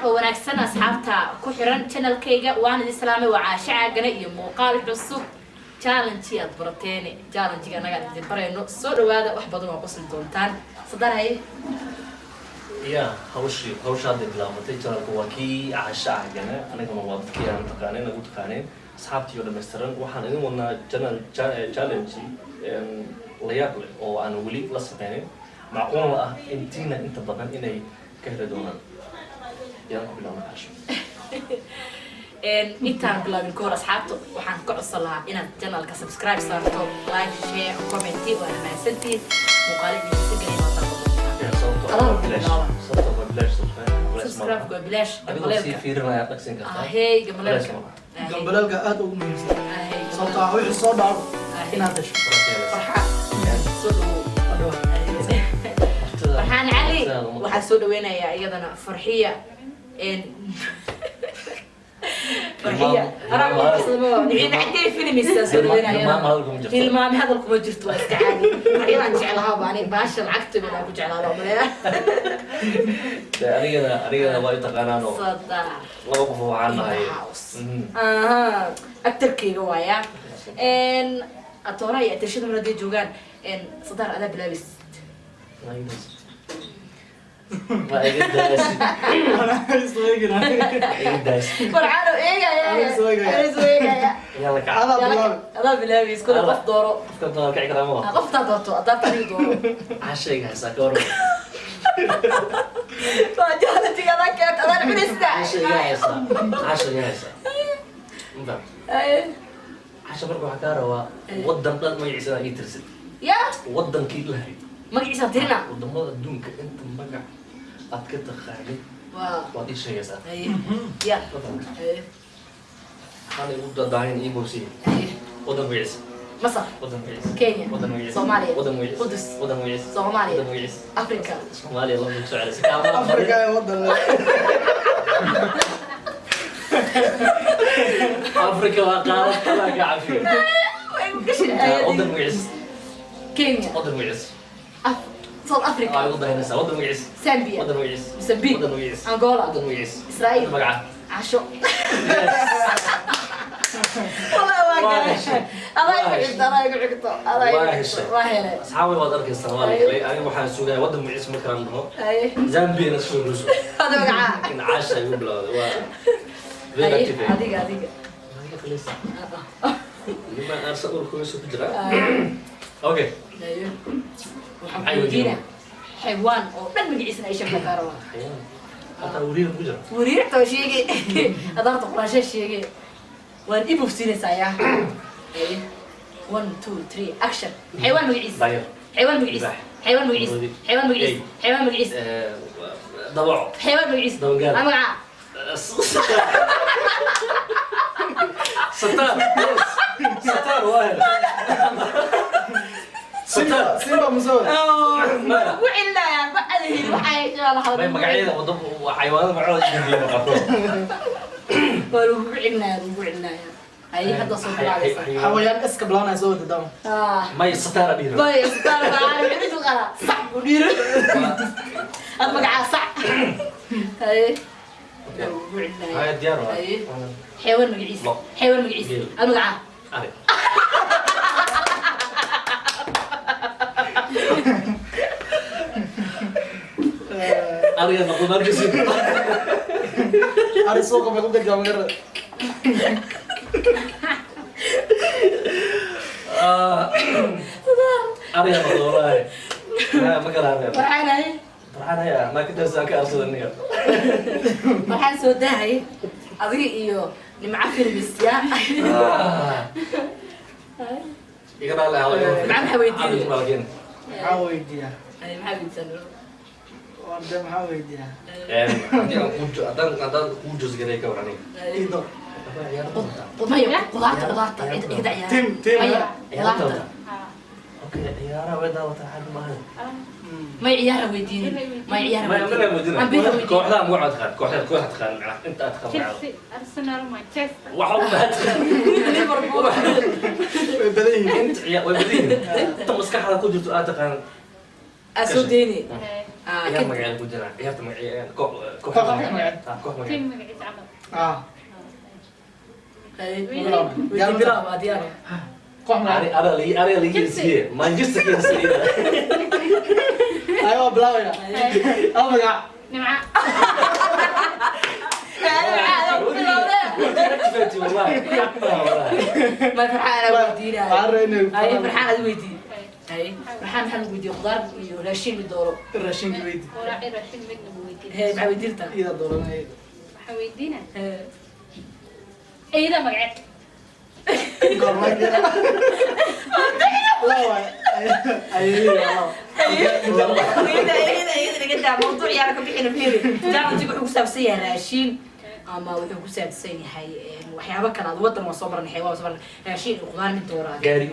Oo wanaagsan, asxaabta ku xiran channelkayga, waan idin salaamay. Waa Caasho Caagane iyo muuqaal cusub. Challenge aad barateen, challenge-ga annagaan idin barayno. Soo dhawaada, wax badan waa qosli doontaan. Sadaraye. Ya, hawshii, hawsha hadday bilaabatay. Channelku waa kii Caasho Caagane, aniguna waa dadkii aan taqaaneen, nagu taqaaneen, asxaabtii oo dhammaystiran. Waxaan idin wadnaa channel challenge la yaab leh oo aan weli la sameynin, macquulna ah intiina inta badan inay ka heli doonaan. Yaan ku bilaabna, Caasho? Intaan bilaabin kahor, asxaabta waxaan ka codsan lahaa inaad channelka subscribe saarto, like, share, comment. Waana mahadsantihiin. Muuqaalo idinsa gelin waa daawan doontaan. Sababtoo ah Adaa waa bilaash. bilaaba. Sababtoo waa bilaash subscribe. Subscribe waa bilaash. Adigoo sii Gambaleelka. fiirinaya dhagsin kartaa. Ahey, gambaleelka. Bilaash ma Ahey. Gambaleelka aad ugu muhiimsan, Ahey. sababtoo ah wixii soo dhaco Ahey. inaad hesho. Farxaan, soo dhawow. Adhow. Farxaan Cali. Waxaan soo dhaweynayaa iyadana Farxiya. Farxiya Nicim Films soo dhaweynaya. Hilmaam hadal kuma jirto. Hilmaame hadal kuma jirto, waa iska caadi. Farxiyadaan jeclahaaba ani, baasha lacagta baan ku jeclaada maleya. Dee anigana waa i taqaanaan oo Sadar. laba qof waxaan nahay. In the house. Aha, actorkayga waaya. Atooraha iyo actorshada mar hadday joogaan. Sadar, adaa bilaabaysid. Ma iga daasid. Isweegina. Iga daasid. Farxaano eegaya. Anaa soo eegaya. Anaa soo eegaya. Yalla kac. Adaa bilaabi. Adaa bilaabaysid kule, qof dooro. Qofka doona kici karaa ma? Ah, qoftaa doorto, adaabta adiga dooro. Cashayga haysaa, ka waran? Waa jaalatiga, adaa keenta, adaan cunaysta. Cashayga haysaa, cashayga haysaa, ma fahamtay? Casha, marka waxaa kaa rabaa wadan dhan magaciisa inaad ii tirsid. Ya. Wadankii lahayd. Magaciisa tirina. Wadamada adduunka inta magac aad ka taqaanid waa waad ii sheegaysaa. Haye. Ya. Ma fahamtay? Haye. Waxaan igu dadaahin, ii boosiye. Haye. Wadan magaciisa. Masar. Wadan magaciisa. Kenya. Wadan magaciisa. Soomaaliya. Wadan magaciisa. Qudus. Wadan magaciisa. Soomaaliya. Wadan magaciisa. Africa. Soomaaliya lama soo celisay. Afrika ee wadan leh. Afrika waa qaarad, Allah ka cafiyo. Way ku gashay. Wadan magaciisa. Kenya. Wadan magaciisa. South Africa. Waa igu dahinaysaa. Wadan magaciisa. Zambia. Wadan magaciisa. Mozambique. Wadan magaciisa. Angola. Wadan magaciisa. Israel. Magaca. Casho. Wallahi waa Waa galay. heshay. Adaa igu Waa xigto, adaa igu xigto, adaa igu Waa xigto. heshay. Waa helay. Asxaabi, waad arkaysaa, waa la helay. Aniga waxaan sugaya wadan magaciisa markaan dhaho Haye. Zambia na soo ruso. Hada magacaa. Laakiin Caasha igu bilowday, waa very Haye, active. adiga, adiga. Adiga qaleysa. Niman aarsa urkoosa ku jira. Haye. Okay. Haye. Waxaan Maxay ku weydiinaa weydiinaa? xayawaan oo dhan magaciisana ay sheegtaa kaa rabaa. Xayawaan. Hataa weriga ku jira. Wariirta waa sheegay. Adaarta quraashe sheegay. Waan i bogsiinaysaa yaa. Haye. One, two, three, action. Xayawaan magaciisa. Daayar. Xayawaan magaciisa. Libaax. Xayawaan magaciisa. Maroodi. Xayawaan magaciisa. Ey. Xayawaan magaciisa. Dabaco. Xayawaan magaciisa. Dabangaal. Ah, magacaa. Satar. Yes. Satar waa helay. Simba, Simba musoo. Ma lagu celinayaa, ma adahin waxay heshaa la hadlo. May magacyada waddo xayawaanada magacooda idin maqato. Waa lagu celinayaa, lagu celinayaa. Haye, hadda soo bilaabaysa. Xawayaan iska bilaanaya soo wada dama. Ah. May satara dhiiro. Bay, satar baa cunid qara. Sax ku dhiiro. Ad magacaa sax. Haye. Waa lagu celinayaa. Haya, diyaar waa. Haye. Xayawaan magaciisa. Lo. Xayawaan magaciisa. Geel. Ad magacaa. Ari. Ariga noqdo markiisi. Ari suuqa bay ku gajaa magaalada. Ariga noqdo wallaahi. Ma kala hadleen. Farxaan, haye. Farxaan haya, ma ka darsan ka arsada niga. Farxaan soo dahay. Adiga iyo Nimco Films yaa. Iga dhaal ah. Maxaa weydiinaya? Maxaa weydiiyaa? Haye, maxaa weydiisan? Warde, maxaa weydiiyaa? Haddii aan kuu haddaan kuu josgaray, ka waran? Ido. Maya, qudaarta, qudaarta cid ciyaar. Tim, tim. Maya, qudaarta. Okay, ciyaaraha way daawataa, xag maahan. May ciyaara weydiinin, may ciyaara. Ma ma weydiinin. Aan biyaha weydiin. Kooxdaha magacood taqaan, kooxda, kooxda taqaan, macnaha inta aad taqaan magacood. Chelsea, Arsenal, Manchester. Waxa u baahan Liverpool. Way badan yihiin. Inta ciyaar way badan yihiin, inta maskaxda ku jirto aad taqaan. Aa soo deyni. Ah, Ciyaar magaceeda ku jiraan, ciyaarta magaceeda, koox koox. Koox magaceed. Ah, koox Team magaceed. Magaciisa camal. Ah. Haye. Bilaab. Weydii, bilaab, waa diyaar. Koox magaceed. Ari ligi Chelsea. Manchester Chelsea. Ayo, waa bilaabaya. Hal magac. Nimca. Activate wallahi. Wallahi. Ma Farxaan anaa weydiinaayo. Waxaan rabaa inay Haye, Farxaan aad weydii. Haye. Haye, Farxaan, maxaa lagu weydiiyey? Khudaar iyo raashin mid dooro. Raashinka weydi. Qoraaci, raashin midna ma weydiin. Hee, maxaa weydiinta? Iyada dooranaya. Waxaan weydiinaa. Hee. Eyda magaceed. Goorma la waay? Ayay laba. Iyada naga daa, mawduuc yaana ka bixina. Fiiri, challenge wuxuu ku saabsan yahay raashin ama wuxuu ku saabsan yahay waxyaabo kale. Aad wadan waa soo baranay, xayawaan waa soo baranay, raashin iyo khudaar mid dooraa. Gaari.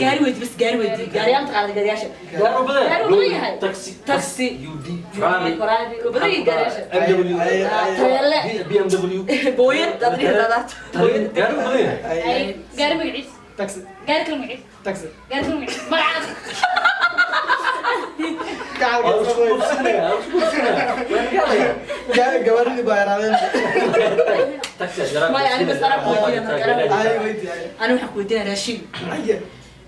Gaari weyd bas, gaari weydii. Gaariyaal taqaana, gaariyaasha? Gaari u badan. Gaari u badan yahay. Taxi. Taxi. UD. Ferrari. Ferrari, u badan yahay gaariyaasha. BMW. Tareelle. BMW. Booyad aad dhihi kartaa. Tareen. Gaari u badan yahay. Haye. Gaari magaciisa. Taxi. Gaari kale magaciisa. Taxi. Gaari kale magaciisa. Magacaada. Waa isku qubsanaya, waa isku qubsanaya. Waan gaalaya. Gabadhii baa yaraadeen. Taxi aad Maya, aniga bas anaa ku weydiinaya marka, anaa ku Ay, weydi, ay. Ani waxaan ku weydiinaya raashin. Aye.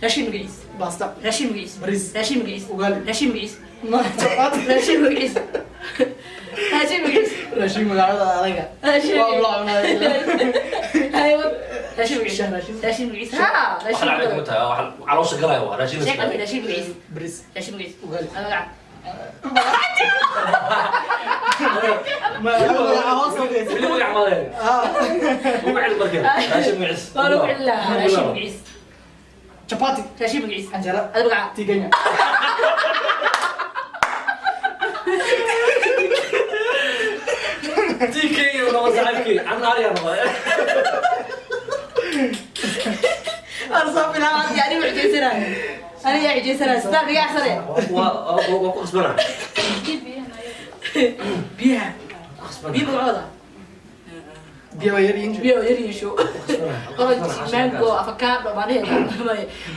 Raashin magaciisa. Basta. Raashin magaciisa. Bariis. Raashin magaciisa. Ugali. Raashin magaciisa. Ma chapati. Raashin magaciisa. Raashin magaciisa. Raashin magacada adaga. Raashin. Waa la cunay. Aywa, raashin magaciisa. Raashin. Raashin magaciisa, ha. Waxa Raashin. lacag kuma tahay, waxa caloosha galaya waa raashin. Sheekh abi, raashin magaciisa. Bariis. Raashin magaciisa. Ugali. Magaca. Ma magaca hoos ka dhigaysa. Weli magac ma lahayn. Ah. Ugu celi markan. Raashin magaciisa. Waa lagu celin lahaa. Raashin magaciisa. Chapati. Raashin magaciisa. Canjeera. Ada magaca. Tii Kenya. TK noqon saaxiibkii. An Arya noqon. Arsaa bilaabad, yani wuxuu jeysanayo, aniga cijeysanaya sidaa qiyaasane. Waa ku khasbanaa. Dib biyahan ayaga. Biyaha. Ku khasbanaa. Biyo magacooda. Biyo waa yar yihiin. Biyo yar yeesho. Ku khasbanaa. Orange, mango, avocado, maanaheeda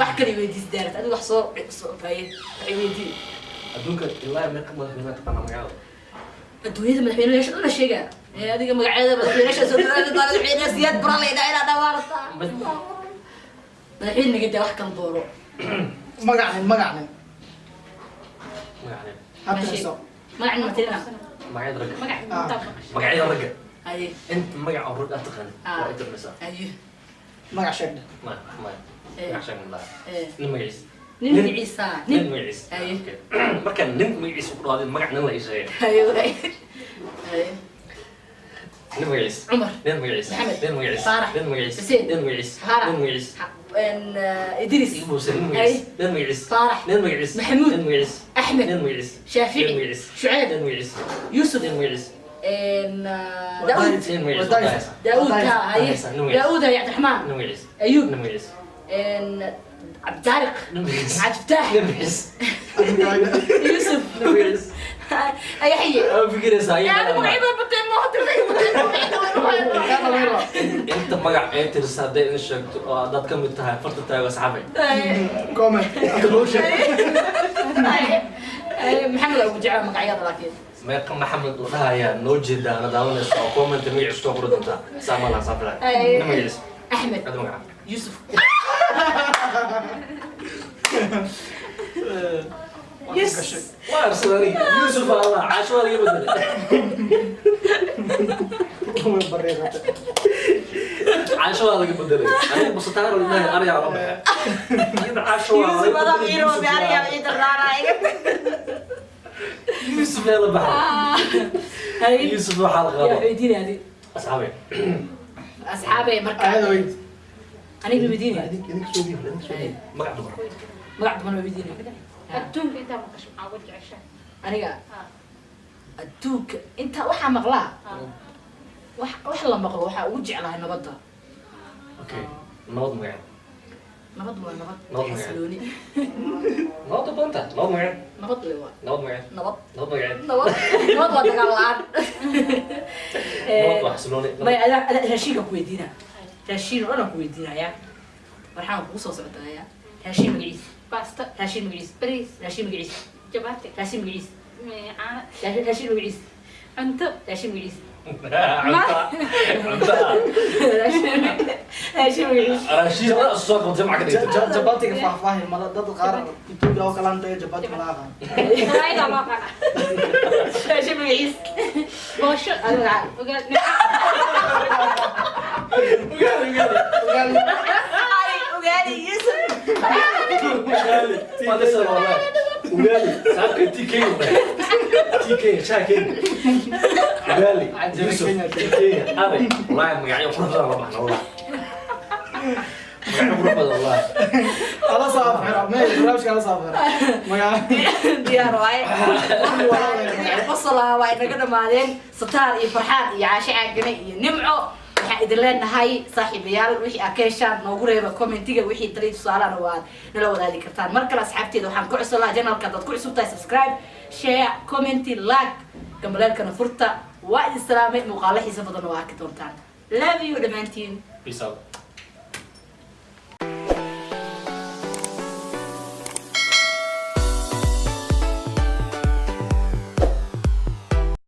wax kale weydiis daarat adiga, wax soo faye, waxay weydii. Adduunka ilaa meeqa madaxweyne taqaanaa magacooda? Adduunyada madaxweyneyaasha dhan la sheegaa ee adiga magacyada madaxweyneyaasha soo dhawaada, madaxweyne Siyaad Bara la yidhaha, inaa dhawaarata madaxweyne naga daa, wax kala dooro. Magacnin, magacnin. Magacneen. Habta xiso. Magacnin matirina. Magacyada ragga. Magac intaa maqashay. Magacyada ragga. Haye. Inta magac oo rag aad taqaanid Ah. waa i tirmaysaa. Haye. Magac sheegna. Maya. Eh. Magac sheeg ma laha. Ee. Nin magaciisa. Nin magaciisa. Nin Nin magaciisa. Haye. Okay. Marka nin magaciisa ku dhawaadin, magac nin la ii sheegay. Haye waay, haye. Nin magaciisa. Cumar. Nin magaciisa. Maxamed. Nin magaciisa. Faarax. Nin magaciisa. Xuseen. Nin magaciisa. Faarax. Nin magaciisa. Idris. Igu buusan, nin magaciisa. Nin magaciisa. Faarax. Nin magaciisa. Maxamuud. Nin magaciisa. Axmed. Nin magaciisa. Shaafici. Nin magaciisa. Shucayb. Nin magaciisa. Yuusuf. Nin magaciisa. Daauud. Nin magaciisa. Daauud ka haye. Nin magaciisa. Daauud, haye. Cabdiraxmaan. Nin magaciisa. Ayuub. Nin magaciisa. Cabditaariq. Nin magaciisa. Cabdifataax. Nin magaciisa. Yuusuf. Nin magaciisa. Yaxye. Waa fikiraysaa, ayaga yani dhan. magacyada bateen ma Inta magac ee tirsa hadday idin sheegto oo haddaad ka mid tahay, farta taago, asxaabay. Comment. Loo sheeg. Maxamed ugu jecel magacyada laakiin. Meeqa Maxamed la dhahayaa noo jeedaa na daawanaysa oo comment magaciisa soo qori doontaa saa ma laha saa filaya. Ay. Nin magaciisa. Axmed. Cid magaca. Yuusuf. Yes, waa arsaday aniga Yuusuf Allah caasho waa laga bedelay. Way bareeqatay. Caasho waa laga bedelay, aniga busataar la dhahay aryaa la baxay. Iyada caasho waa laga Yuusuf adaa bedelay, ii roobi Yuusuf ariyaa ii dardaara iga. Yuusuf yaa la baxay. Hay. Yuusuf waxaa la yaa qaaday. Weydiinaya adi. Asxaabay. Asxaabay marka. Ayada weyd. Aniga ma weydiinaya. Idinka soo biyo, idinka soo biyo magac dumar. Magac duman ma weydiinaya. Adduunka intaa maqasho maxaa uga jeceshahay? Aniga? Ah. Adduunka inta waxaa maqlaa, Ah. wax la maqlo, waxaa ugu jeclahay nabadda. Okay, nabad magac. Nabad waa nabad. Nabad magaceed. Xasilooni. Nabad u badan tahay, nabad magaceed. Nabad le waa. Nabad magaceed. Nabad. Nabad magaceed. Nabad waa dagaal la-aan. Nabad waa xasilooni. May adaa raashinka ku weydiina, raashin oo dhan aan ku weydiinaya, marxaan kugu soo socdaaya. Raashin magaciisa. Baasto. Raashin magaciisa. Bariis. Raashin magaciisa. Jabaati. Raashin magaciisa. Caano. Raashin, raashin magaciis. Cunto. Raashin magaciis. Cunta cunta. Raashin magaciis. Raashin soo qabtay maxaa ka dhigtay? Jabatiga faahfaahin mala dad qaar Itoobiya oo kale antay jabati mala aqaan. Sawaayada loo qana. Raashin magaciis. Boosho. Adiga magaca. Ugaal. Ugaali, ugaali. Ay, ugaali Yusuf. Ugaali waa lisa wallahi, ugaali saabka TK, TK shaa Kenya, ugaali Yusuf TK ari, wallahi magacyo qurux badan la baxna, wallahi magacyo qurux badan wallahi. Ala soo afxira mee barnaamijka, ala soo afxira magaca. Diyaar waaye. Qosolaha waa inaga dhammaadeen. Sataar iyo Farxaan iyo Caashe Caagane iyo Nimco, waxaa idin leenahay saaxiibayaal, wixii aad ka heshaan noogu reeba commentiga, wixii tali tusaalana waad nala wadaagi kartaan. Mar kale asxaabteeda waxaan ku cusub lahaa channelka, haddaad ku cusub tahay, subscribe, share, comment, like, gambaleelkana furta. Waa idin salaamay, muuqaalo xiisa badan oo arki doontaan. Love you dhammaantiin. Peace out.